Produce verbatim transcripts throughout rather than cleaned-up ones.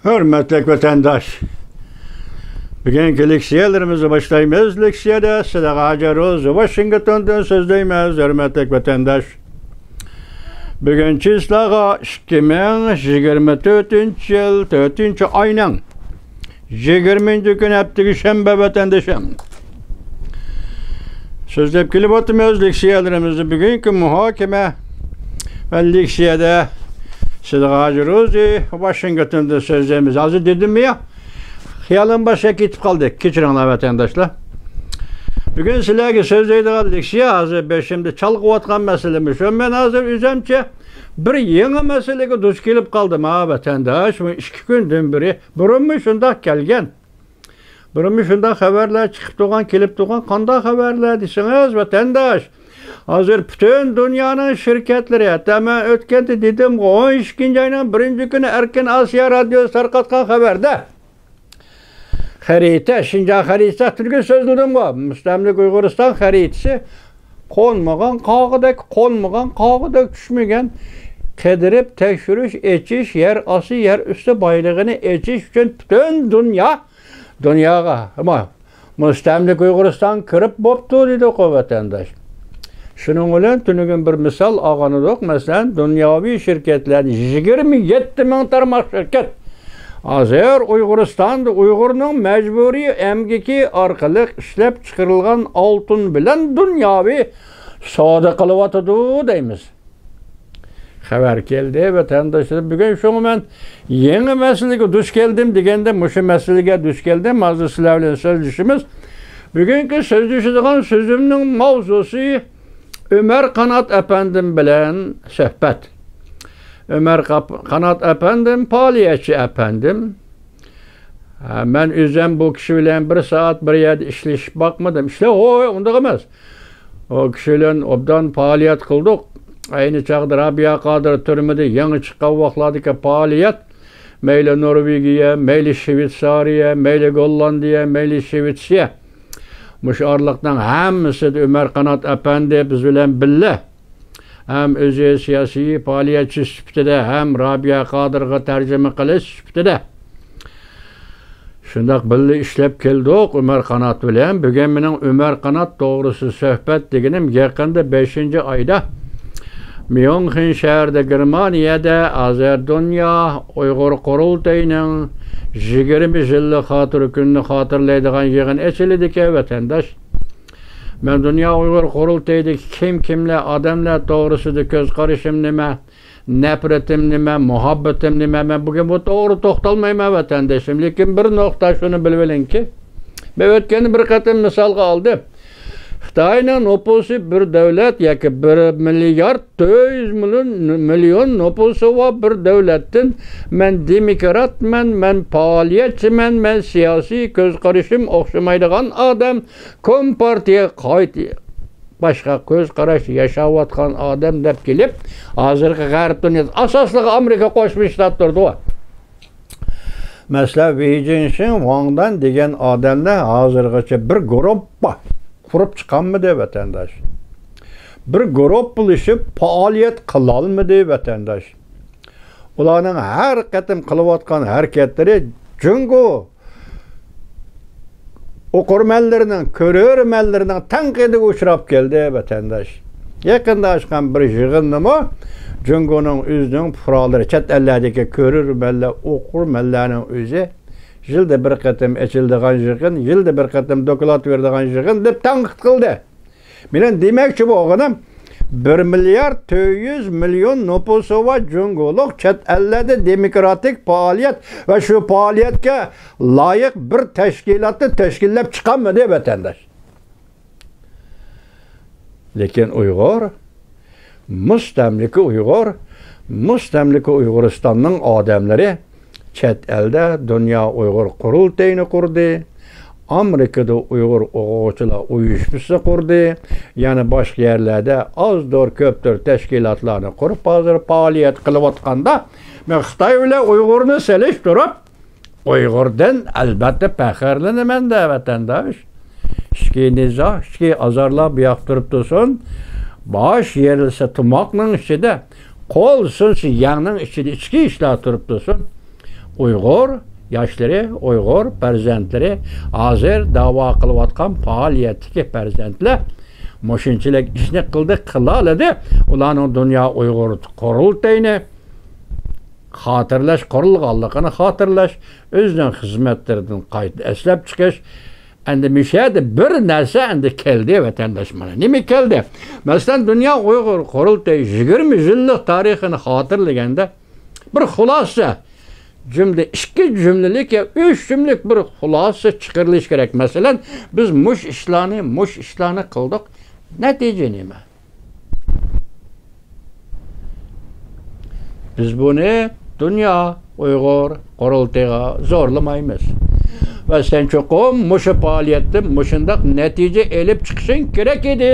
ھۆرمەتلىك ۋەتەنداش، بۈگۈنكى لېكسىيەلىرىمىزنى باشلايمىز. لېكسىيەدە سىدىق ھاجى روزى ۋاشىنگتوندىن سۆزلەيمىز. ھۆرمەتلىك ۋەتەنداش، بۈگۈن چىسلاغا ئىككى مىڭ يىگىرمە تۆتىنچى يىل تۆتىنچى ئاينىڭ يىگىرمىنچى كۈنى، ھەپتىكى شەنبە ۋەتەندىشىم. سۆزلەپ كېلىۋاتىمىز لېكسىيەلىرىمىزنى. بۈگۈنكى مۇھاكىمە ۋە لېكسىيەدە سىدىق ھاجى روزى ۋاشىنگتوندا سۆزلەيمىز. ھازىر دېدىممۇ يا؟ خىيالىم باشقا كېتىپ قالدى. كەچۈرۈڭلار، ۋەتەنداشلار. بۈگۈن سىلەرگە سۆزلەيدىغان لېكسىيە، ھازىر بېشىمدا چالقىۋاتقان مەسىلە مۇشۇ. مەن ھازىر ئۆزۈمچە بىر يېڭى مەسىلىگە دۇچ كېلىپ قالدىم، ھا، ۋەتەنداش. بۇ ئىككى كۈندىن بېرى، بۇرۇنمۇ شۇنداق كەلگەن. بۇرۇنمۇ شۇنداق خەۋەرلەر چىقىپ تۇرغان، كېلىپ تۇرغان. قانداق خەۋەرلەر دېسىڭىز، ۋەتەنداش، ھازىر پۈتۈن دۇنيانىڭ شىركەتلىرى، ھەتتا مەن ئۆتكەندە دېدىمغۇ، ئون ئىككىنچى ئاينىڭ بىرىنچى كۈنى ئەركىن ئاسىيا رادىيوسى تارقاتقان خەۋەردە، خەرىتە، شىنجاڭ خەرىتىسى ھەققىدە سۆزلىدىمغۇ، مۇستەملىكە ئۇيغۇرىستان خەرىتىسى قونمىغان قاغىدەك، قونمىغان قاغىدەك چۈشمىگەن. قىدىرىپ تەكشۈرۈش، ئېچىش، يەر ئاستى، يەر ئۈستى بايلىقىنى ئېچىش ئۈچۈن پۈتۈن دۇنيا، دۇنياغا، ئەمما مۇستەملىكە ئۇيغۇرىستان كىرىپ بوپتۇ، دېدۇققۇ، ۋەتەنداش. شۇنىڭ بىلەن تۈنۈگۈن بىر مىسال ئالغانىدۇق. مەسىلەن، دۇنياۋى شىركەتلەرنى، يىگىرمە يەتتە مىڭ تارماق شىركەت، ھازىر ئۇيغۇرىستاندا ئۇيغۇرنىڭ مەجبۇرىي ئەمگىكى ئارقىلىق ئىشلەپ چىقىرىلغان ئالتۇن بىلەن دۇنياۋى سودا قىلىۋاتىدۇ دەيمىز. خەۋەر كەلدى، ۋەتەنداشلار. بۈگۈن شۇڭا مەن يېڭى مەسىلىگە دۇچ كەلدىم دېگەندە، مۇشۇ مەسىلىگە دۇچ كەلدىم. ھازىر سىلەر بىلەن سۆزلىشىمىز. بۈگۈنكى سۆزلىشىدىغان سۆزۈمنىڭ ماۋزۇسى ئۆمەر قانات ئەپەندىم بىلەن سۆھبەت. ئۆمەر قاپ-، قانات ئەپەندىم پائالىيەتچى ئەپەندىم. ھە، مەن ئۆزۈم بۇ كىشى بىلەن بىر سائەت بىر يەردە ئىشلىشىپ باقمىدىم. ئىشلە، ھوي، ئۇنداق ئەمەس. ئۇ كىشى بىلەن ئوبدان پائالىيەت قىلدۇق. ئەينى چاغدا رابىيە قادىر تۈرمىدە يېڭى چىققان ۋاقىتلاردىكى پائالىيەت، مەيلى نورۋېگىيە، مەيلى شۋېتسارىيە، مەيلى گوللاندىيە، مەيلى شۋېتسىيە، مۇشۇ ئارىلىقنىڭ ھەممىسىدە ئۆمەر قانات ئەپەندى بىز بىلەن بىللە، ھەم ئۆزى سىياسىي پائالىيەتچى سۈپىتىدە، ھەم رابىيە قادىرغا تەرجىمە قىلىش سۈپىتىدە شۇنداق بىللە ئىشلەپ كەلدۇق ئۆمەر قانات بىلەن. بۈگۈن مېنىڭ ئۆمەر قانات توغرىسىدا سۆھبەت دېگىنىم يېقىندا بەشىنچى ئايدا ميۇنخېن شەھىرىدە، گېرمانىيەدە ھازىر دۇنيا ئۇيغۇر قۇرۇلتىيىنىڭ يىگىرمە يىللىق خاتىرە كۈنىنى خاتىرىلەيدىغان يىغىن ئېچىلىدىكەن، ۋەتەنداش. مەن دۇنيا ئۇيغۇر قۇرۇلتىيىدىكى كىم كىملەر، ئادەملەر توغرىسىدا كۆز قارىشىم نېمە، نەپرىتىم نېمە، مۇھەببىتىم نېمە، مەن بۈگۈن بۇ توغرا توختالمايمەن، ۋەتەندىشىم. لېكىن بىر نۇقتا شۇنى بىلىۋېلىڭكى، مەن ئۆتكەندە بىر قېتىم مىسالغا ئالدىم. خىتاينىڭ نوپۇسى بىر دۆلەت ياكى بىر مىليارد تۆت يۈز مىليون، مىليون نوپۇسى بار بىر دۆلەتتىن، مەن دېموكراتمەن، مەن پائالىيەتچىمەن، مەن سىياسىي كۆز قارىشىم ئوخشىمايدىغان ئادەم، كومپارتىيە قايتا باشقا كۆز قاراش ياشاۋاتقان ئادەم دەپ كېلىپ، ھازىرقى غەرب دۇنياسى، ئاساسلىقى ئامېرىكا قوشما شتاتلىرىدۇ. مەسىلەن، ۋېي جىنشىڭ، ۋاڭ دان دېگەن ئادەملەر ھازىرغىچە بىر گۇرۇپپا قۇرۇپ چىقالمىدى، ۋەتەنداش. بىر گۇرۇپپىلىشىپ پائالىيەت قىلالمىدى، ۋەتەنداش. ئۇلارنىڭ ھەر قېتىم قىلىۋاتقان ھەرىكەتلىرى جۇڭگو ئوقۇرمەنلىرىنىڭ، كۆرۈرمەنلىرىنىڭ تەنقىدىگە ئۇچراپ كەلدى، ۋەتەنداش. يېقىندا ئاچقان بىر يىغىندىمۇ جۇڭگونىڭ ئۆزىنىڭ پۇقرالىرى، چەت ئەللەردىكى كۆرۈرمەنلەر، ئوقۇرمەنلەرنىڭ ئۆزى يىلدا بىر قېتىم ئېچىلىدىغان يىغىن، يىلدا بىر قېتىم دوكلات بېرىدىغان يىغىن دەپ تەنقىد قىلدى. مېنىڭ دېمەكچى بولغىنىم، بىر مىليارد تۆت يۈز مىليون نوپۇسى بار جۇڭگولۇق چەت ئەللەردە دېموكراتىك پائالىيەت ۋە شۇ پائالىيەتكە لايىق بىر تەشكىلاتنى تەشكىللەپ چىقالمىدى، ۋەتەنداش. لېكىن ئۇيغۇر، مۇستەملىكە ئۇيغۇر، مۇستەملىكە ئۇيغۇرىستاننىڭ ئادەملىرى چەت ئەلدە دۇنيا ئۇيغۇر قۇرۇلتىيىنى قۇردى، ئامېرىكىدا ئۇيغۇر ئوقۇغۇچىلار ئۇيۇشمىسى قۇردى، يەنە باشقا يەرلەردە ئازدۇر كۆپتۇر تەشكىلاتلارنى قۇرۇپ، ھازىر پائالىيەت قىلىۋاتقاندا، مەن خىتاي بىلەن ئۇيغۇرنى سېلىشتۇرۇپ، ئۇيغۇردىن ئەلۋەتتە پەخىرلىنىمەن-دە، ۋەتەنداش. ئىچكى نىزا، ئىچكى ئازارلار بۇياق تۇرۇپ تۇرسۇن. باش يېرىلسە تۇماقنىڭ ئىچىدە، قول سۇنسا يەڭنىڭ ئىچىدە ئىچكى ئىشلار تۇرۇپ تۇرسۇن. ئۇيغۇر ياشلىرى، ئۇيغۇر پەرزەنتلىرى، ھازىر داۋا قىلىۋاتقان پائالىيەتتىكى پەرزەنتلەر مۇشۇنچىلىك ئىشنى قىلدى، قىلالىدى. ئۇلارنىڭ دۇنيا ئۇيغۇر قۇرۇلتىيىنى خاتىرىلەش، قۇرۇلغانلىقىنى خاتىرىلەش، ئۆزىنىڭ خىزمەتلىرىدىن قايتا ئەسلەپ چىقىش. ئەمدى مۇشۇ يەردە بىر نەرسە ئەمدى كەلدى، ۋەتەنداش، مانا نېمە كەلدى؟ مەسىلەن، دۇنيا ئۇيغۇر قۇرۇلتىيى يىگىرمە يىللىق تارىخىنى خاتىرىلىگەندە، بىر خۇلاسە، جۈملە، ئىككى جۈملىلىك يا ئۈچ جۈملىلىك بىر خۇلاسە چىقىرىلىشى كېرەك. مەسىلەن، بىز مۇش ئىشلارنى، مۇش ئىشلارنى قىلدۇق. نەتىجە نېمە؟ بىز بۇنى دۇنيا ئۇيغۇر قۇرۇلتىيىغا زورلىمايمىز. ۋە سەن چوقۇم مۇشۇ پائالىيەتتە مۇشۇنداق نەتىجە ئېلىپ چىقىشىڭ كېرەك ئىدى.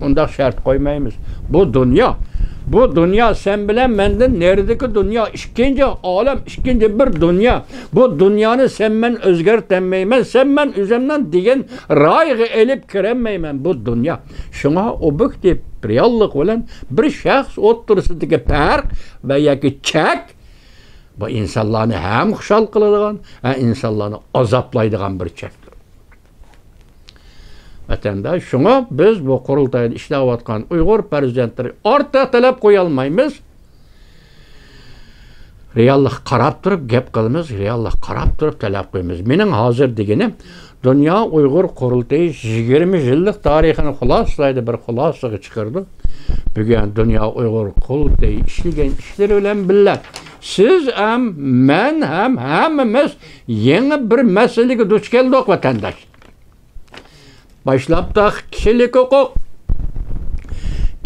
ئۇنداق شەرت قويمايمىز. بۇ دۇنيا. بۇ دۇنيا سەن بىلەن مەندىن نېرىدىكى دۇنيا، ئىككىنچى ئالەم، ئىككىنچى بىر دۇنيا. بۇ دۇنيانى سەن مەن ئۆزگەرتەلمەيمەن، سەن مەن ئۆزۈمنىڭ دېگەن رايىغا ئېلىپ كىرەلمەيمەن. بۇ دۇنيا. شۇڭا ئوبيېكتىپ رېئاللىق بىلەن بىر شەخس ئوتتۇرىسىدىكى پەرق ۋە ياكى چەك، بۇ ئىنسانلارنى ھەم خۇشال قىلىدىغان، ھەم ئىنسانلارنى ئازابلايدىغان بىر چەكتۇر. ۋەتەنداش، شۇڭا بىز بۇ قۇرۇلتايدا ئىشلەۋاتقان ئۇيغۇر پەرزەنتلىرى ئارتۇق تەلەپ قويالمايمىز. رېئاللىققا قاراپ تۇرۇپ گەپ قىلىمىز، رېئاللىققا قاراپ تۇرۇپ تەلەپ قويىمىز. مېنىڭ ھازىر دېگىنىم، دۇنيا ئۇيغۇر قۇرۇلتىيى يىگىرمە يىللىق تارىخىنى خۇلاسىلەيدۇ، بىر خۇلاسىغا چىقىرىدۇ. بۈگۈن دۇنيا ئۇيغۇر قۇرۇلتىيى ئىشلىگەن ئىشلىرى بىلەن بىللە، سىز ھەم، مەن ھەم، ھەممىمىز يېڭى بىر مەسىلىگە دۇچ كەلدۇق، ۋەتەنداش. باشلاپتا كىشىلىك ھوقۇق.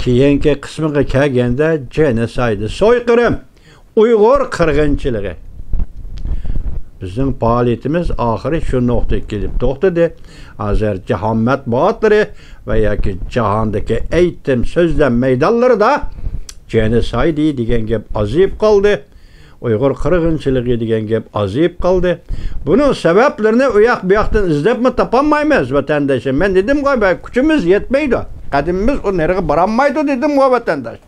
كېيىنكى قىسمىغا كەلگەندە، جېنوسايد، سويقىرىم، ئۇيغۇر قىرغىنچىلىقى. بىزنىڭ پائالىيىتىمىز ئاخىرى شۇ نۇقتىغا كېلىپ توختىدى. ھازىر جاھان مەتبۇئاتلىرى ۋە ياكى جاھاندىكى ئېيتىم سۆزلەم مەيدانلىرىدا جېنوسايد دېگەن گەپ ئازىيىپ قالدى. ئۇيغۇر قىرغىنچىلىقى دېگەن گەپ ئازىيىپ قالدى. بۇنىڭ سەۋەبلىرىنى ئۇ ياق بۇ ياقتىن ئىزدەپمۇ تاپالمايمىز، ۋەتەنداشلار. مەن دېدىمغۇ، بە-، كۈچىمىز يەتمەيدۇ، قەدىمىمىز ئۇ نېرىغا بارالمايدۇ دېدىمغۇ، ۋەتەنداش.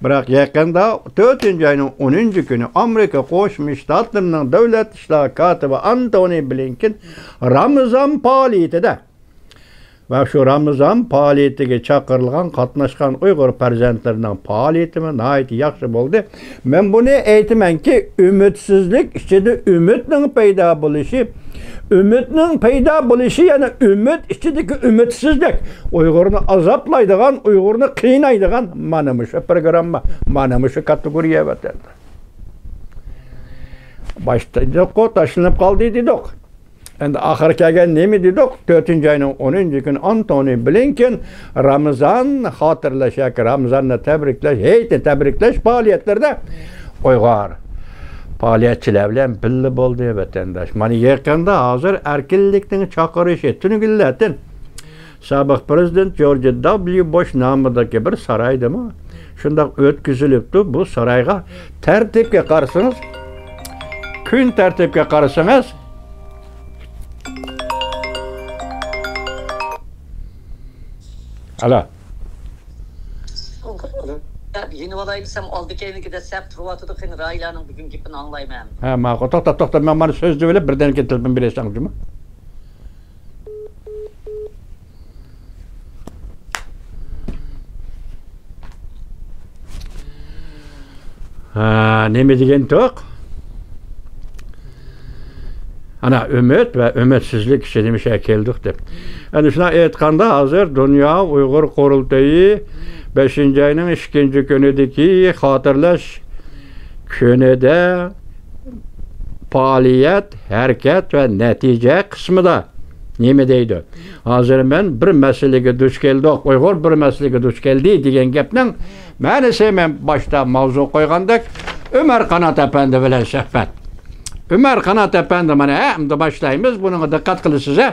بىراق يېقىندا تۆتىنچى ئاينىڭ ئونىنچى كۈنى ئامېرىكا قوشما شتاتلىرىنىڭ دۆلەت ئىشلار كاتىپى ئانتونى بلىنكېن رامىزان پائالىيىتىدە ۋە شۇ رامىزان پائالىيىتىگە چاقىرىلغان، قاتناشقان ئۇيغۇر پەرزەنتلىرىنىڭ پائالىيىتىمۇ ناھايىتى ياخشى بولدى. مەن بۇنى ئېيتىمەنكى، ئۈمىدسىزلىك ئىچىدە ئۈمىدنىڭ پەيدا بولۇشى، ئۈمىدنىڭ پەيدا بولۇشى، يەنى ئۈمىد ئىچىدىكى ئۈمىدسىزلىك، ئۇيغۇرنى ئازابلايدىغان، ئۇيغۇرنى قىينايدىغان مانا مۇشۇ پروگرامما، مانا مۇشۇ كاتېگورىيە، ۋەتەنداش. باشتا دېدۇققۇ، تاشلىنىپ قالدى دېدۇق. ئەمدى ئاخىرى كەلگەن نېمە دېدۇق؟ تۆتىنچى ئاينىڭ ئونىنچى كۈنى ئانتونى بلىنكېن رامىزان خاتىرىلەش ياكى رامىزاننى تەبرىكلەش، ھېيتنى تەبرىكلەش پائالىيەتلىرىدە ئۇيغۇر پائالىيەتچىلەر بىلەن بىللە بولدى، ۋەتەنداش. مانا يېقىندا ھازىر ئەركىنلىكنىڭ چاقىرىشى تۈنۈگۈنلەتىن سابىق پىرېزىدېنت جورج دابليۇ بۇش نامىدىكى بىر سارايدىمۇ شۇنداق ئۆتكۈزۈلۈپتۇ. بۇ سارايغا تەرتىپكە قارىسىڭىز، كۈن تەرتىپكە قارىسىڭىز، ئالا. يېنىۋالاي دېسەم، ئالدى كەينىدىكىدە سەپ تۇرۇۋاتىدۇ. قېنى، راھىلانىڭ بۈگۈن گېپىنى ئاڭلايمەن. ھە، ماقۇل. توختا، توختا، مەن مانا سۆزلىۋېلىپ، بىردىن كېيىن تېلېفون بېرەي ساڭا، جۇمۇ. ھە، نېمە دېگەنتۇق؟ ئانا، ئۈمىد ۋە ئۈمىدسىزلىك ئىچىدە مۇشۇ يەرگە كەلدۇق دەپ. ئەنە شۇنداق ئېيتقاندا، ھازىر دۇنيا ئۇيغۇر قۇرۇلتىيى بەشىنچى ئاينىڭ ئىككىنچى كۈنىدىكى خاتىرىلەش كۈنىدە پائالىيەت، ھەرىكەت ۋە نەتىجە قىسمىدا نېمە دەيدۇ؟ ھازىر مەن بىر مەسىلىگە دۇچ كەلدۇق، ئۇيغۇر بىر مەسىلىگە دۇچ كەلدى دېگەن گەپنىڭ مەنىسى، مەن باشتا ماۋزۇ قويغاندەك، ئۆمەر قانات ئەپەندى بىلەن سۆھبەت. ئۆمەر قانات ئەپەندى، مانا، ھە، ئەمدى باشلايمىز، بۇنىڭغا دىققەت قىلىسىز، ھە؟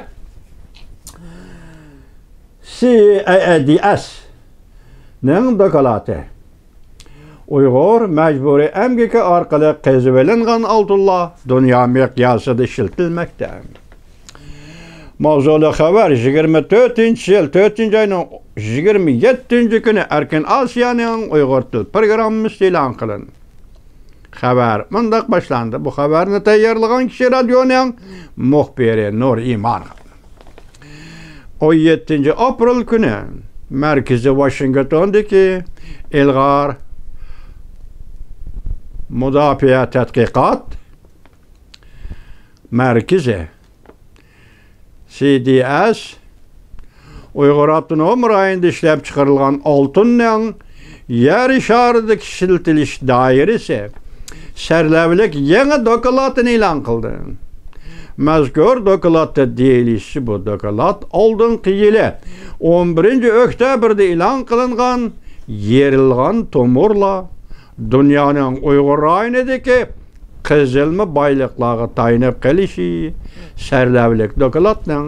سى ئەي ئەي دى ئەس نىڭ دوكلاتى. ئۇيغۇر مەجبۇرىي ئەمگىكى ئارقىلىق قېزىۋېلىنغان ئالتۇنلار دۇنيا مىقياسىدا ئىشلىتىلمەكتە. ماۋزۇلۇق خەۋەر، يىگىرمە تۆتىنچى يىل، تۆتىنچى ئاينىڭ يىگىرمە يەتتىنچى كۈنى ئەركىن ئاسىيانىڭ ئۇيغۇر تىل پروگراممىسى ئېلان قىلىندى. خەۋەر مۇنداق باشلاندى. بۇ خەۋەرنى تەييارلىغان كىشى رادىيونىڭ مۇخبىرى نۇر ئىمان. ئون يەتتىنچى ئاپرېل كۈنى مەركىزى ۋاشىنگتوندىكى ئىلغار مۇداپىئە تەتقىقات مەركىزى، سى دى ئەس، ئۇيغۇر ئاپتونوم رايونىدا ئىشلەپچىقىرىلغان ئالتۇننىڭ يەر شارىدىكى ئىشلىتىلىش دائىرىسى سەرلەۋھىلىك يېڭى دوكلاتىنى ئېلان قىلدى. مەزكۇر دوكلاتتا دېيىلىشىچە، بۇ دوكلات ئالدىنقى يىلى ئون بىرىنچى ئۆكتەبىردە ئېلان قىلىنغان يېرىلغان تومۇرلار دۇنيانىڭ ئۇيغۇر رايونىدىكى قېزىلما بايلىقلارغا تايىنىپ قېلىشى سەرلەۋھىلىك دوكلاتنىڭ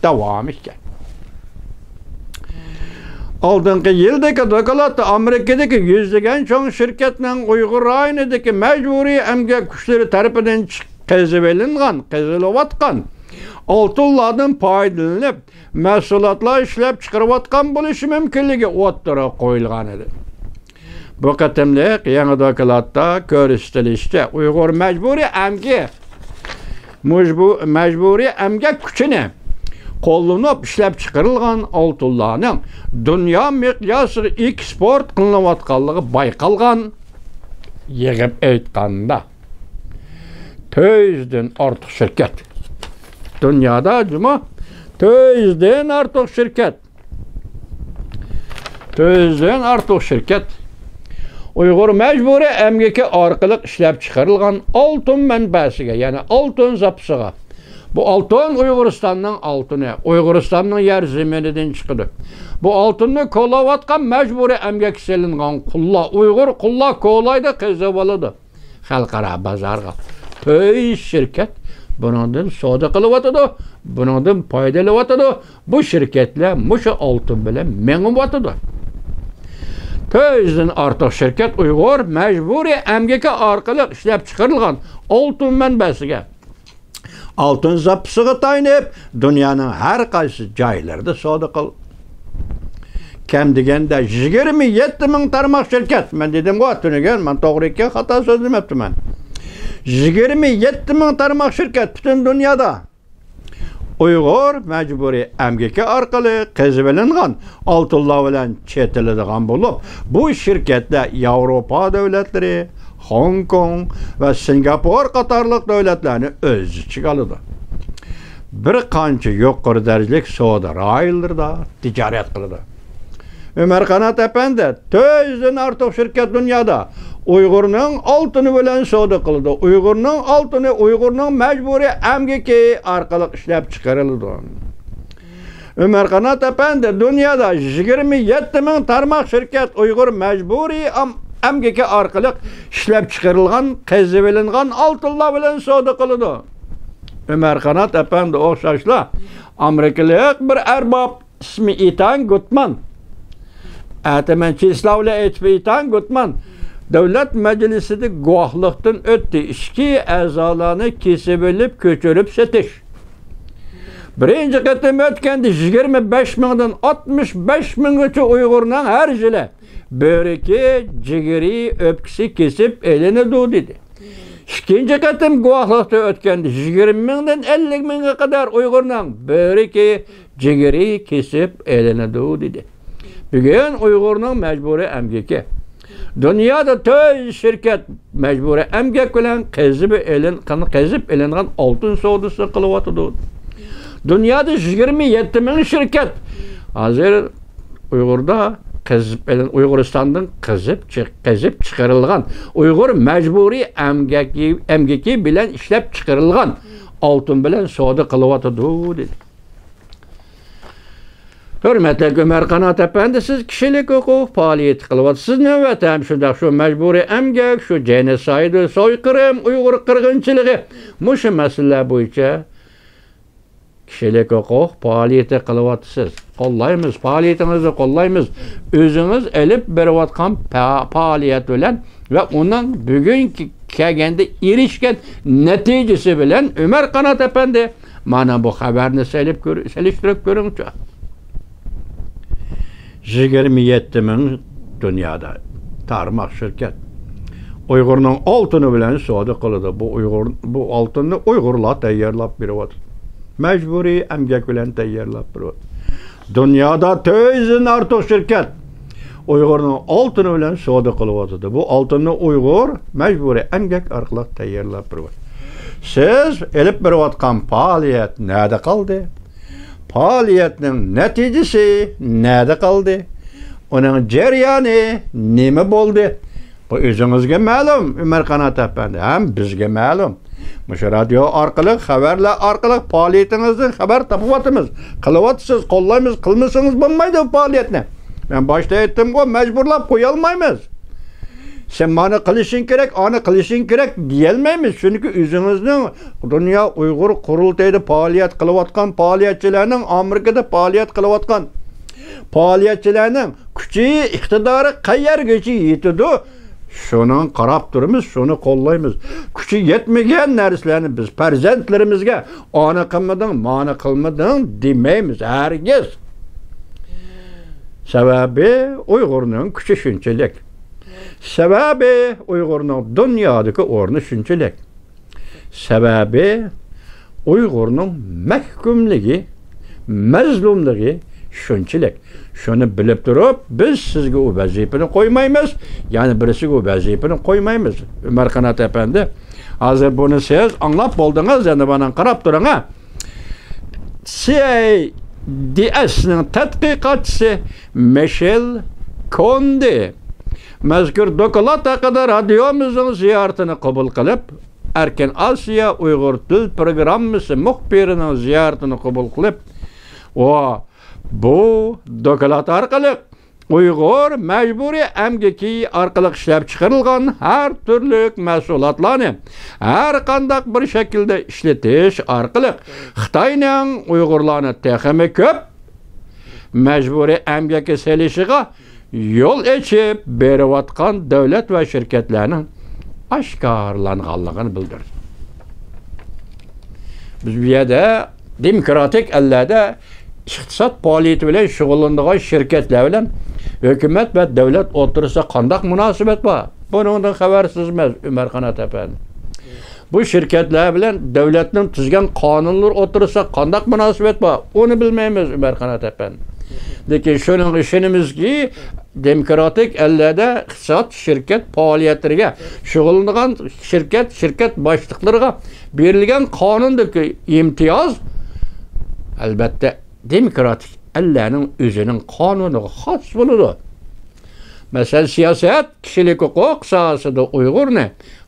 داۋامى ئىكەن. ئالدىنقى يىلدىكى دوكلاتتا ئامېرىكىدىكى يۈزلىگەن چوڭ شىركەتنىڭ ئۇيغۇر رايونىدىكى مەجبۇرىي ئەمگەك كۈچلىرى تەرىپىدىن چىق-، قېزىۋېلىنغان، قېزىلىۋاتقان ئالتۇنلاردىن پايدىلىنىپ، مەھسۇلاتلار ئىشلەپ چىقىرىۋاتقان بولۇشى مۇمكىنلىكى ئوتتۇرىغا قويۇلغان ئىدى. بۇ قېتىملىق يېڭى دوكلاتتا كۆرسىتىلىشىچە، ئۇيغۇر مەجبۇرىي ئەمگە-، مۇجبۇ-، مەجبۇرىي ئەمگەك كۈچىنى قوللىنىپ ئىشلەپچىقىرىلغان ئالتۇنلارنىڭ دۇنيا مىقياسىغا ئېكسپورت قىلىنىۋاتقانلىقى بايقالغان. يىغىپ ئېيتقاندا، تۆت يۈزدىن ئارتۇق شىركەت، دۇنيادا جۇمۇ تۆت يۈزدىن ئارتۇق شىركەت، تۆت يۈزدىن ئارتۇق شىركەت ئۇيغۇر مەجبۇرىي ئەمگىكى ئارقىلىق ئىشلەپچىقىرىلغان ئالتۇن مەنبەسىگە، يەنى ئالتۇن زاپىسىغا، بۇ ئالتۇن ئۇيغۇرىستاننىڭ ئالتۇنى، ئۇيغۇرىستاننىڭ يەر زېمىنىدىن چىقىدۇ. بۇ ئالتۇننى كولاۋاتقان مەجبۇرىي ئەمگەككە سېلىنغان قۇللار، ئۇيغۇر قۇللار كولايدۇ، قېزىۋالىدۇ. خەلقئارا بازارغا تۆت يۈز شىركەت بۇنىڭدىن سودا قىلىۋاتىدۇ، بۇنىڭدىن پايدىلىنىۋاتىدۇ. بۇ شىركەتلەر مۇشۇ ئالتۇن بىلەن مېڭىۋاتىدۇ. تۆت يۈزدىن ئارتۇق شىركەت ئۇيغۇر مەجبۇرىي ئەمگىكى ئارقىلىق ئىشلەپچىقىرىلغان ئالتۇن مەنبەسىگە، ئالتۇن زاپىسىغا تايىنىپ، دۇنيانىڭ ھەر قايسى جايلىرىدا سودا قىل-، كەم دېگەندە يىگىرمە يەتتە مىڭ تارماق شىركەت. مەن دېدىمغۇ، تۈنۈگۈن مەن توغرا ئىكەن، خاتا سۆزلىمەپتىمەن. يىگىرمە يەتتە مىڭ تارماق شىركەت پۈتۈن دۇنيادا ئۇيغۇر مەجبۇرىي ئەمگىكى ئارقىلىق قېزىۋېلىنغان ئالتۇنلار بىلەن چېتىلىدىغان بولۇپ، بۇ شىركەتلەر ياۋروپا دۆلەتلىرى، خوڭكوڭ ۋە سىنگاپور قاتارلىق دۆلەتلەرنى ئۆز ئىچىگە ئالىدۇ. بىر قانچە يۇقىرى دەرىجىلىك سودا رايونلىرىدا تىجارەت قىلىدۇ. ئۆمەر قانات ئەپەندى، تۆت يۈزدىن ئارتۇق شىركەت دۇنيادا ئۇيغۇرنىڭ ئالتۇنى بىلەن سودا قىلىدۇ. ئۇيغۇرنىڭ ئالتۇنى ئۇيغۇرنىڭ مەجبۇرىي ئەمگىكى ئارقىلىق ئىشلەپ چىقىرىلىدۇ. ئۆمەر قانات ئەپەندى، دۇنيادا يىگىرمە يەتتە مىڭ تارماق شىركەت ئۇيغۇر مەجبۇرىي ئام-، ئەمگىكى ئارقىلىق ئىشلەپ چىقىرىلغان، قېزىۋېلىنغان ئالتۇنلار بىلەن سودا قىلىدۇ. ئۆمەر قانات ئەپەندى ئوخشاشلا ئامېرىكىلىق بىر ئەرباب، ئىسمى ئېتان گۇتمان. ئەتە مەن چېسلاۋ بىلەن ئېيتىپ ئېيتان گۇتمان دۆلەت مەجلىسىدە گۇۋاھلىقتىن ئۆتتى. ئىچكى ئەزالارنى كېسىۋېلىپ، كۆچۈرۈپ سېتىش. بىرىنچى قېتىم ئۆتكەندە يىگىرمە بەش مىڭدىن ئاتمىش بەش مىڭغىچە ئۇيغۇرنىڭ ھەر يىلى بۆرىكى، جىگىرى، ئۆپكىسى كېسىپ ئېلىنىدۇ، دېدى. ئىككىنچى قېتىم گۇۋاھلىقتا ئۆتكەندە يىگىرمە مىڭدىن ئەللىك مىڭغا قەدەر ئۇيغۇرنىڭ بۆرىكى، جىگىرى كېسىپ ئېلىنىدۇ، دېدى. بۈگۈن ئۇيغۇرنىڭ مەجبۇرىي ئەمگىكى دۇنيادا تۆت يۈز شىركەت مەجبۇرىي ئەمگەك بىلەن قېزىپ ئېلىن-، قېزىپ ئېلىنغان ئالتۇن سودىسىنى قىلىۋاتىدۇ. دۇنيادا يىگىرمە يەتتە مىڭ شىركەت ھازىر ئۇيغۇردا قېزىپ ئېلىن-، ئۇيغۇرىستاندىن قېزىپ چىق-، قېزىپ چىقىرىلغان ئۇيغۇر مەجبۇرىي ئەمگەكى، ئەمگىكى بىلەن ئىشلەپ چىقىرىلغان ئالتۇن بىلەن سودا قىلىۋاتىدۇ، دېدى. ھۆرمەتلىك ئۆمەر قانات ئەپەندى، سىز كىشىلىك ھوقۇق پائالىيىتى قىلىۋاتىسىز. نۆۋەتتە ھەم شۇنداق شۇ مەجبۇرىي ئەمگەك، شۇ جېنوسايد، سويقىرىم، ئۇيغۇر قىرغىنچىلىقى، مۇشۇ مەسىلىلەر بويىچە كىشىلىك ھوقۇق پائالىيىتى قىلىۋاتىسىز. قوللايمىز، پائالىيىتىڭىزنى قوللايمىز. ئۆزىڭىز ئېلىپ بېرىۋاتقان پا-، پائالىيەت بىلەن ۋە ئۇنىڭ بۈگۈنكى كەلگەندە ئېرىشكەن نەتىجىسى بىلەن ئۆمەر قانات ئەپەندى، مانا بۇ خەۋەرنى سېلىپ كۆر-، سېلىشتۇرۇپ كۆرۈڭچۇ. يىگىرمە يەتتە مىڭ دۇنيادا تارماق شىركەت ئۇيغۇرنىڭ ئالتۇنى بىلەن سودا قىلىدۇ. بۇ ئۇيغۇر، بۇ ئالتۇننى ئۇيغۇرلار تەييارلاپ بېرىۋاتىدۇ. مەجبۇرىي ئەمگەك بىلەن تەييارلاپ بېرىۋاتىدۇ. دۇنيادا تۆت يۈزدىن ئارتۇق شىركەت ئۇيغۇرنىڭ ئالتۇنى بىلەن سودا قىلىۋاتىدۇ. بۇ ئالتۇننى ئۇيغۇر مەجبۇرىي ئەمگەك ئارقىلىق تەييارلاپ بېرىۋاتىدۇ. سىز ئېلىپ بېرىۋاتقان پائالىيەت نەدە قالدى؟ پائالىيەتنىڭ نەتىجىسى نەدە قالدى؟ ئۇنىڭ جەريانى نېمە بولدى؟ بۇ ئۆزىڭىزگە مەلۇم، ئۆمەر قانات ئەپەندى، ھەم بىزگە مەلۇم. مۇشۇ رادىيو ئارقىلىق، خەۋەرلەر ئارقىلىق پائالىيىتىڭىزدىن خەۋەر تاپىۋاتىمىز. قىلىۋاتىسىز، قوللايمىز، قىلمىسىڭىز بولمايدۇ بۇ پائالىيەتنى. مەن باشتا ئېيتتىمغۇ، مەجبۇرلاپ قويالمايمىز. سەن مانا قىلىشىڭ كېرەك، ئانا قىلىشىڭ كېرەك دېيەلمەيمىز. چۈنكى ئۆزىڭىزنىڭ دۇنيا ئۇيغۇر قۇرۇلتىيىدا پائالىيەت قىلىۋاتقان پائالىيەتچىلەرنىڭ، ئامېرىكىدا پائالىيەت قىلىۋاتقان پائالىيەتچىلەرنىڭ كۈچى، ئىقتىدارى قەيەرگىچە يېتىدۇ، شۇنىڭغا قاراپ تۇرىمىز، شۇنى قوللايمىز. كۈچى يەتمىگەن نەرسىلەرنى بىز پەرزەنتلىرىمىزگە ئانا قىلمىدىڭ، مانا قىلمىدىڭ دېمەيمىز ھەرگىز. سەۋەبى ئۇيغۇرنىڭ كۈچى شۇنچىلىك. سەۋەبى ئۇيغۇرنىڭ دۇنيادىكى ئورنى شۇنچىلىك. سەۋەبى ئۇيغۇرنىڭ مەھكۇملۇقى، مەزلۇملۇقى شۇنچىلىك. شۇنى بىلىپ تۇرۇپ، بىز سىزگە ئۇ ۋەزىپىنى قويمايمىز، يەنە بىرسىگە ئۇ ۋەزىپىنى قويمايمىز. ئۆمەر قانات ئەپەندى، ھازىر بۇنى سىز ئاڭلاپ بولدىڭىز، يەنە مانا قاراپ تۇرۇڭ، ھە. سى ئاي دى ئېسنىڭ تەتقىقاتچىسى مىشېل كوندى مەزكۇر دوكلات ھەققىدە رادىيومىزنىڭ زىيارىتىنى قوبۇل قىلىپ، ئەركىن ئاسىيا ئۇيغۇر تىل پروگراممىسى مۇخبىرىنىڭ زىيارىتىنى قوبۇل قىلىپ، ئۇ بۇ دوكلات ئارقىلىق ئۇيغۇر مەجبۇرىي ئەمگىكى ئارقىلىق ئىشلەپچىقىرىلغان ھەر تۈرلۈك مەھسۇلاتلارنى ھەر قانداق بىر شەكىلدە ئىشلىتىش ئارقىلىق خىتاينىڭ ئۇيغۇرلارنى تېخىمۇ كۆپ مەجبۇرىي ئەمگەككە سېلىشىغا يول ئېچىپ بېرىۋاتقان دۆلەت ۋە شىركەتلەرنىڭ ئاشكارىلانغانلىقىنى بىلدۈردى. بىز بۇ يەردە دېموكراتىك ئەللەردە ئىقتىساد پائالىيىتى بىلەن شۇغۇللىنىدىغان شىركەتلەر بىلەن ھۆكۈمەت ۋە دۆلەت ئوتتۇرىسىدا قانداق مۇناسىۋەت بار؟ بۇنىڭدىن خەۋەرسىزمىز، ئۆمەر قانات ئەپەندى. بۇ شىركەتلەر بىلەن دۆلەتنىڭ تۈزگەن قانۇنلىرى ئوتتۇرىسىدا قانداق مۇناسىۋەت بار؟ ئۇنى بىلمەيمىز، ئۆمەر قانات ئەپەندى. لېكىن شۇنىڭغا ئىشىنىمىزكى، دېموكراتىك ئەللەردە ئىقتىساد، شىركەت پائالىيەتلىرىگە شۇغۇللىنىدىغان شىركەت، شىركەت باشلىقلىرىغا بېرىلگەن قانۇندىكى ئىمتىياز، ئەلۋەتتە، دېموكراتىك ئەللەرنىڭ ئۆزىنىڭ قانۇنىغا خاس بولىدۇ. مەسىلەن، سىياسەت، كىشىلىك ھوقۇق ساھەسىدە ئۇيغۇرنى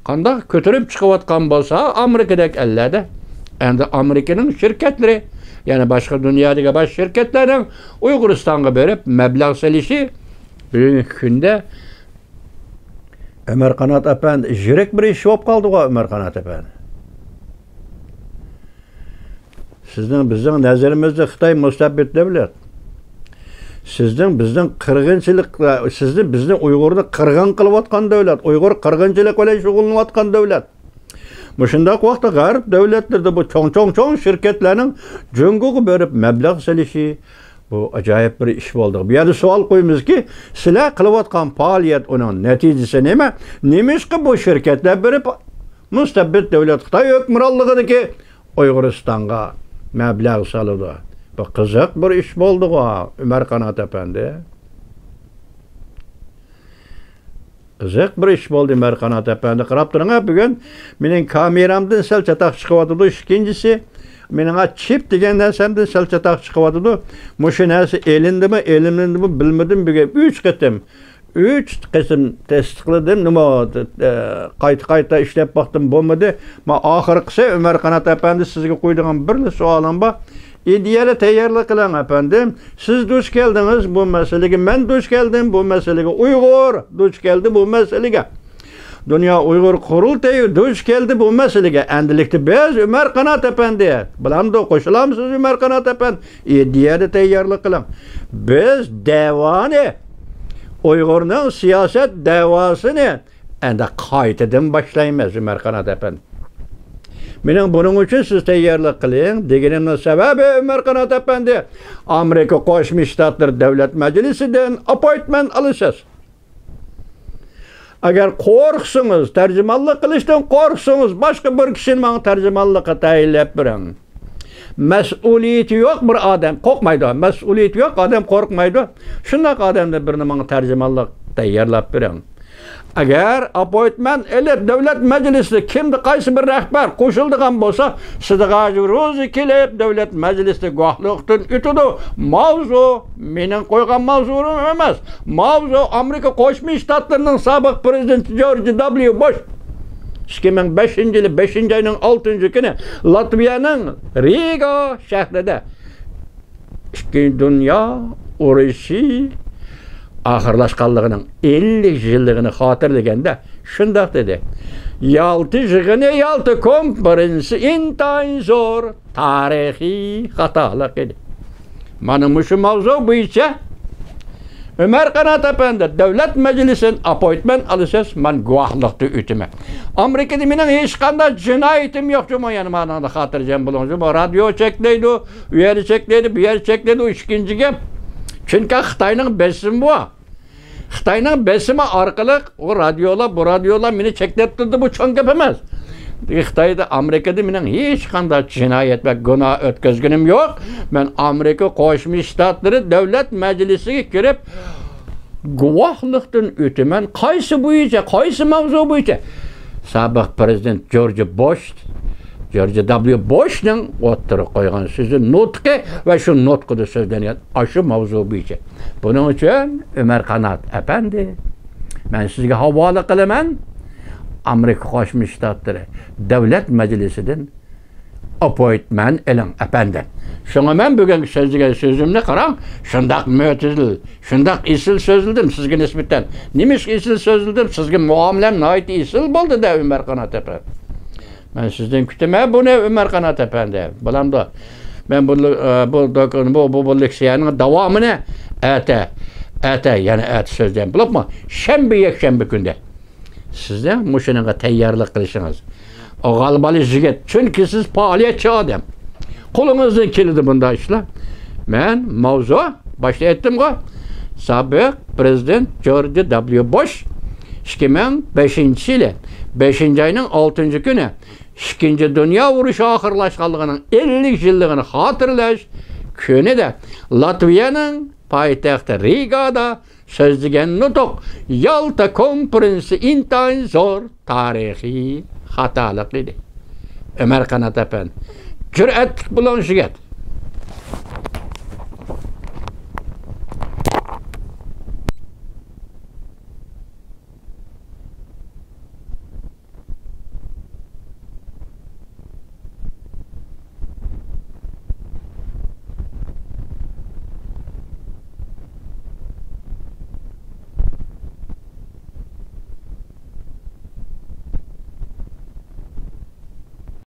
قانداق كۆتۈرۈپ چىقىۋاتقان بولسا، ئامېرىكىدەك ئەللەردە، ئەمدى ئامېرىكىنىڭ شىركەتلىرى، يەنى باشقا دۇنيادىكى باشقا شىركەتلەرنىڭ ئۇيغۇرىستانغا بېرىپ مەبلەغ سېلىشى بۈگۈنكى كۈندە، ئۆمەر قانات ئەپەندى، يىرىك بىر ئىش بولۇپ قالدىغۇ، ئۆمەر قانات ئەپەندى. سىزنىڭ، بىزنىڭ نەزىرىمىزدە خىتاي مۇستەبىت دۆلەت. سىزنىڭ، بىزنىڭ قىرغىنچىلىق، سىزنى، بىزنى، ئۇيغۇرنى قىرغىن قىلىۋاتقان دۆلەت، ئۇيغۇر قىرغىنچىلىق بىلەن شۇغۇللىنىۋاتقان دۆلەت. مۇشۇنداق ۋاقىتتا غەرب دۆلەتلىرىدە بۇ چوڭ، چوڭ، چوڭ شىركەتلەرنىڭ جۇڭگوغا بېرىپ مەبلەغ سېلىشى، بۇ ئاجايىپ بىر ئىش بولدى. بۇ يەردە سوئال قويىمىزكى، سىلەر قىلىۋاتقان پائالىيەت، ئۇنىڭ نەتىجىسى نېمە؟ نېمىشقا بۇ شىركەتلەر بېرىپ مۇستەبىت دۆلەت خىتاي ھۆكۈمرانلىقىدىكى ئۇيغۇرىستانغا مەبلەغ سالىدۇ؟ بۇ قىزىق بىر ئىش بولدىغۇ، ئۆمەر قانات ئەپەندى. قىزىق بىر ئىش بولدى، ئۆمەر قانات ئەپەندى. قاراپ تۇرۇڭ، بۈگۈن مېنىڭ كامېرامدىن سەل چاتاق چىقىۋاتىدۇ، ئىككىنچىسى، مېنىڭ چىپ دېگەن نەرسەمدىن سەل چاتاق چىقىۋاتىدۇ. مۇشۇ نەرسە ئېلىندىمۇ، ئېلىنمىدىمۇ بىلمىدىم. بۈگۈن ئۈچ قېتىم، ئۈچ قېتىم تەستىقلىدىم. نېمە، ئە، قايتا-قايتا ئىشلەپ باقتىم، بولمىدى. ما ئاخىرقىسى، ئۆمەر قانات ئەپەندى، سىزگە قويىدىغان بىرلا سوئالىم بار. ئىدىيەلەر تەييارلىق قىلىڭ، ئەپەندىم. سىز دۇچ كەلدىڭىز بۇ مەسىلىگە، مەن دۇچ كەلدىم بۇ مەسىلىگە، ئۇيغۇر دۇچ كەلدى بۇ مەسىلىگە. دۇنيا ئۇيغۇر قۇرۇلتىيى دۇچ كەلدى بۇ مەسىلىگە. ئەندىلىكتە بىز، ئۆمەر قانات ئەپەندى، بىلەمدۇ، قوشۇلامسىز، ئۆمەر قانات ئەپەندى؟ ئىدىيەنى تەييارلىق قىلىڭ. بىز دەۋانى، ئۇيغۇرنىڭ سىياسەت دەۋاسىنى ئەندى قايتىدىن باشلايمىز، ئۆمەر قانات ئەپەندى. مېنىڭ بۇنىڭ ئۈچۈن سىز تەييارلىق قىلىڭ دېگىنىمنىڭ سەۋەبى، ئۆمەر قانات ئەپەندى، ئامېرىكا قوشما شتاتلىرى دۆلەت مەجلىسىدىن ئاپپوينتمېنت ئالىسىز. ئەگەر قورقسىڭىز، تەرجىمانلىق قىلىشتىن قورقسىڭىز، باشقا بىر كىشىنى ماڭا تەرجىمانلىققا تەيىنلەپ بېرىڭ. مەسئۇلىيىتى يوق بىر ئادەم، قورقمايدۇ. مەسئۇلىيىتى يوق ئادەم قورقمايدۇ. شۇنداق ئادەمدىن بىرنى ماڭا تەرجىمانلىق تەييارلاپ بېرىڭ. ئەگەر ئاپپوينتمېنت ئېلىپ، دۆلەت مەجلىسىدە كىمدە قايسى بىر رەھبەر قوشۇلىدىغان بولسا، سىدىغاج روزى كېلىپ، دۆلەت مەجلىسىدە گۇۋاھلىقتىن ئۆتىدۇ. ماۋزۇ مېنىڭ قويغان ماۋزۇلىرىم ئەمەس. ماۋزۇ ئامېرىكا قوشما شتاتلىرىنىڭ سابىق پىرېزىدېنتى جورج دابليۇ بوش ئىككى مىڭ بەشىنچى يىلى بەشىنچى ئاينىڭ ئالتىنچى كۈنى لاتۋىيەنىڭ رىگا شەھىرىدە ئىككىنچى دۇنيا ئۇرۇشى ئاخىرلاشقانلىقىنىڭ ئەللىك يىللىقىنى خاتىرىلىگەندە شۇنداق دېدى: يالتا يىغىنى، يالتا كونفېرېنسى ئىنتايىن زور تارىخىي خاتالىق ئىدى. مانا مۇشۇ ماۋزۇ بويىچە ئۆمەر قانات ئەپەندى، دۆلەت مەجلىسىدىن ئاپپوينتمېنت ئالىسىز، مەن گۇۋاھلىقتا ئۆتىمەن. ئامېرىكىدا مېنىڭ ھېچقانداق جىنايىتىم يوق جۇمۇ، يەنە مانىڭدا خاتىرجەم بولۇڭ جۇمۇ. رادىيو چەكلەيدۇ، ئۇ يەرنى چەكلەيدۇ، بۇ يەرنى چەكلەيدۇ. ئىككىنچى گەپ، چۈنكى خىتاينىڭ بېسىمى بار. خىتاينىڭ بېسىمى ئارقىلىق ئۇ رادىيولار، بۇ رادىيولار مېنى چەكلەپ تۇردى، بۇ چوڭ گەپ ئەمەس. خىتايدا، ئامېرىكىدا مېنىڭ ھېچقانداق جىنايەت ۋە گۇناھ ئۆتكۈزگىنىم يوق. مەن ئامېرىكا قوشما شتاتلىرى دۆلەت مەجلىسىگە كىرىپ، گۇۋاھلىقتىن ئۆتىمەن. قايسى بويىچە، قايسى ماۋزۇ بويىچە؟ سابىق پىرېزىدېنت جورج بوش، جورج دابليۇ بوشنىڭ ئوتتۇرىغا قويغان سۆزى، نۇتقى ۋە شۇ نۇتقىدا سۆزلەنگەن ئاشۇ ماۋزۇ بويىچە. بۇنىڭ ئۈچۈن ئۆمەر قانات ئەپەندى، مەن سىزگە ھاۋالە قىلىمەن ئامېرىكا قوشما شتاتلىرى دۆلەت مەجلىسىدىن ئاپپوينتمېنت ئېلىڭ، ئەپەندىم. شۇڭا مەن بۈگۈنكى سۆزلىگەن سۆزۈمنى قاراڭ، شۇنداق مۆتىدىل، شۇنداق ئېسىل سۆزلىدىم سىزگە نىسبەتەن. نېمىشقا ئېسىل سۆزلىدىم؟ سىزگە مۇئامىلەم ناھايىتى ئېسىل بولدى-دە، ئۆمەر قانات ئەپەندى. مەن سىزدىن كۈتىمەن بۇنى، ئۆمەر قانات ئەپەندى. بولامدۇ؟ مەن بۇ، بۇ، بۇ، بۇ، بۇ لېكسىيەنىڭ داۋامىنى ئەتە، ئەتە، يەنە ئەتە سۆزلەيمەن. بولۇپمۇ؟ شەنبە، يەكشەنبە كۈندە. سىزنىڭ مۇشۇنىڭغا تەييارلىق قىلىشىڭىز. غالىبالا يىگىت، چۈنكى سىز پائالىيەتچى ئادەم. قولىڭىزدىن كېلىدۇ بۇنداق ئىشلار. مەن ماۋزۇ، باشتا ئېيتتىمغۇ، سابىق پىرېزىدېنت جورج دابليۇ بوش ئىككى مىڭ بەشىنچى يىلى بەشىنچى ئاينىڭ ئالتىنچى كۈنى ئىككىنچى دۇنيا ئۇرۇشى ئاخىرلاشقانلىقىنىڭ ئەللىك يىللىقىنى خاتىرىلەش كۈنىدە لاتۋىيەنىڭ پايتەختى رىگادا سۆزلىگەن نۇتۇق يالتا كونفېرېنسى ئىنتايىن زور تارىخىي خاتالىق ئىدى. ئۆمەر قانات ئەپەندى، جۈرئەتلىك بولۇڭ، يىگىت.